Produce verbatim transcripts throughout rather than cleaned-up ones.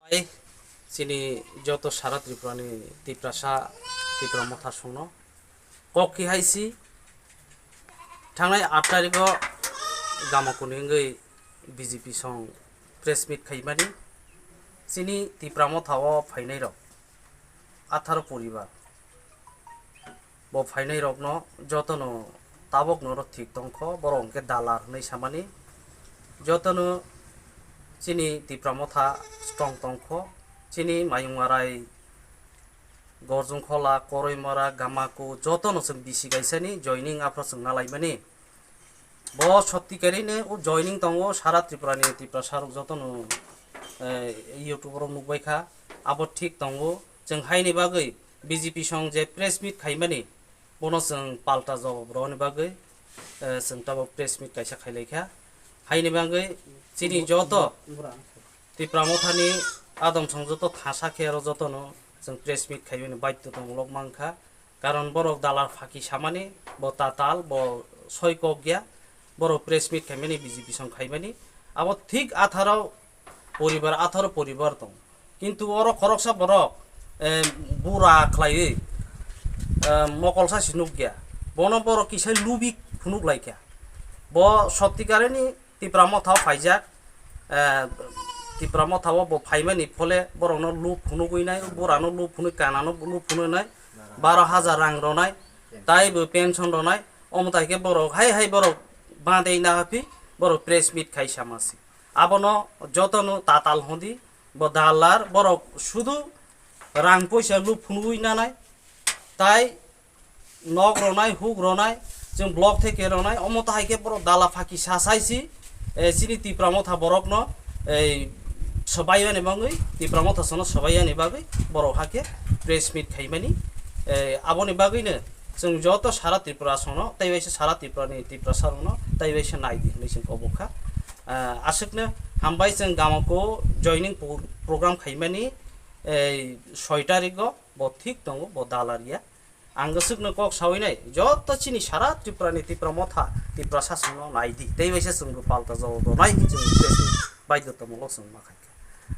Ai, chini joto sara Tripura ni Tiprasa, Tipra Motha songno kok ki hai si, thangnai aat tarikh o Gamokuni wngwi B J P song press meet khaimani, chini Tipra Motha o phainai rok atharo poribar. Bo phainai rokno jotono tabokno oro thik tongkho, borok hwnkhe dalar hwnwi samani. Jotono chini Tipra Motha strong tongkho, chini Mayung Arai, Gorjong Khola, Koroi Mora, Gamaku jotono chwng bisi kaisani joining aphro chwng nalaimani. Bo sotti karini o joining tongo sara Tripura ni Tiprasa rok jotono, eh, YouTube rok nukbai kha. Abo thik tongo. Chwng haini bagwi B J P song je press meet khaimani, bono chwng palta jawab rwni bagwi, eh, chwng tabok press meet kaisa khailai kha. Haini bagwi chini joto Tipra Mothani adom song joto thasa khe aro jotono chwng press meet khaimani baidhotamulok mankha. Karon borok dalar phaki samani, bo tatal, bo soi kok ya, borok press meet khaimani, B J P song khaimani. Abo thik atharo poribar, atharo poribar tong. Kintu oro khoroksa borok, eh, bura khlaiwi, eh, mokolsa si nukya. Bono borok kisa lubi phunuk laikha. Bo sotti karini Tipra Motha o phaijak, eh, Tipra Motha o bo phaimani phole borokno lub phunugwi nai, burano lub phunui, kanano lub phunui nai, baro hajar rang rwnai, tai bo pension rwnai, omo tai khe borok hai hai borok badai na haphi borok press meet khai samasi. Abono jotono tatal hodi, bo dalar borok sudu rang poisa lub phunugwi nanai, tai nok rwnai, huk rwnai, chwng block theke rwnai, omo to hai khe borok dala phaki sasai si, eh, chini Tipra Motha borokno, eh, swbai yani bagwi, Tipra Motha sono swbai yani bagwi borok hakhe press meet khaimani, eh, aboni bagwino chwng joto sara Tripura sono, tei waisa sara Tripura ni Tiprasa rokno, tei waisa nai di hinwi chwng kobok kha. Eh, aswkno hambai chwng Gamoko joining pro-, program khaimani, eh, soi tarikgo bo thik tongo, bo dalaria. Ang swkno kok sawi nai, joto chini sara Tripura ni Tipra Motha, Tiprasa songno nai di. Tei waisa chwngbo palta jawab rwnai hinwi chwng press meet baidhotamulok chwng ma khai kha.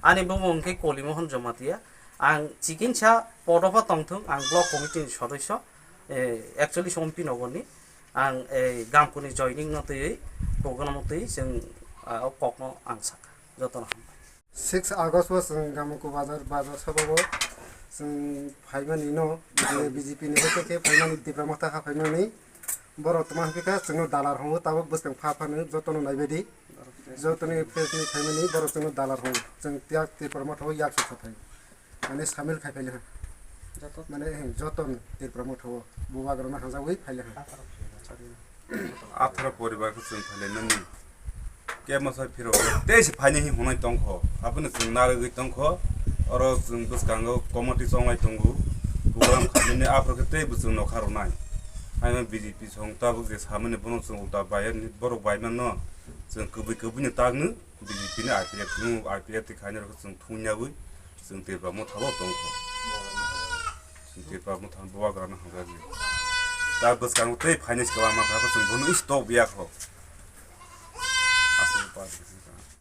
Ani bumung khe Koli Mohon Jamatia. Ang chikinsa podopha tongthung, ang block committee ni sodosyo, eh, actually Sompi Nogor ni. Ang, eh, Gamkuni joining no twiwi program no twiwi chwng, ah, o kokno ang sakha. Jotono hambai. Six August o chwng Gamoko bazar, bazar sabao chwng phaimani no, B J P ni hoite khe phaimani, Tipra Motha ha phaimani. Borok tma hapikha chwngno dalar hongo, tabok bwskang pha phano jotono naibaidi. Jotoni press ni phaimani borok chwngno dalar hongo. Chwng tiyak Tipra Motha o yak sokha phai. Mane samil khai phaile ha. Joto? Mane, eh, joto Tipra Motha o bubagrano hanjagwi phaile ha. Atharo poribar khe chwng phaile nani. Kebo sa phiro tei se phaini hi hwnwi tongkho. Abono chwng narwgwi tongkho. Oro chwng bwskango committee chonglai tongo. Program khaimani aphro khe tei bo chwng nokha rwnai. Haino B J P song tabuk je samani bono chwng ulta bayani borok baimano chwng kwbwi kwbwino tagno. B J P ni I P F ni, I P F ni khainai rok chwng thungyawi chwng Tipra Motha o tongkho. Chwng Tipra Motha bubagrano hamjakni. Ta bwskango tei finance kwbangma kha chwng bono stop ya kho. Aswk party.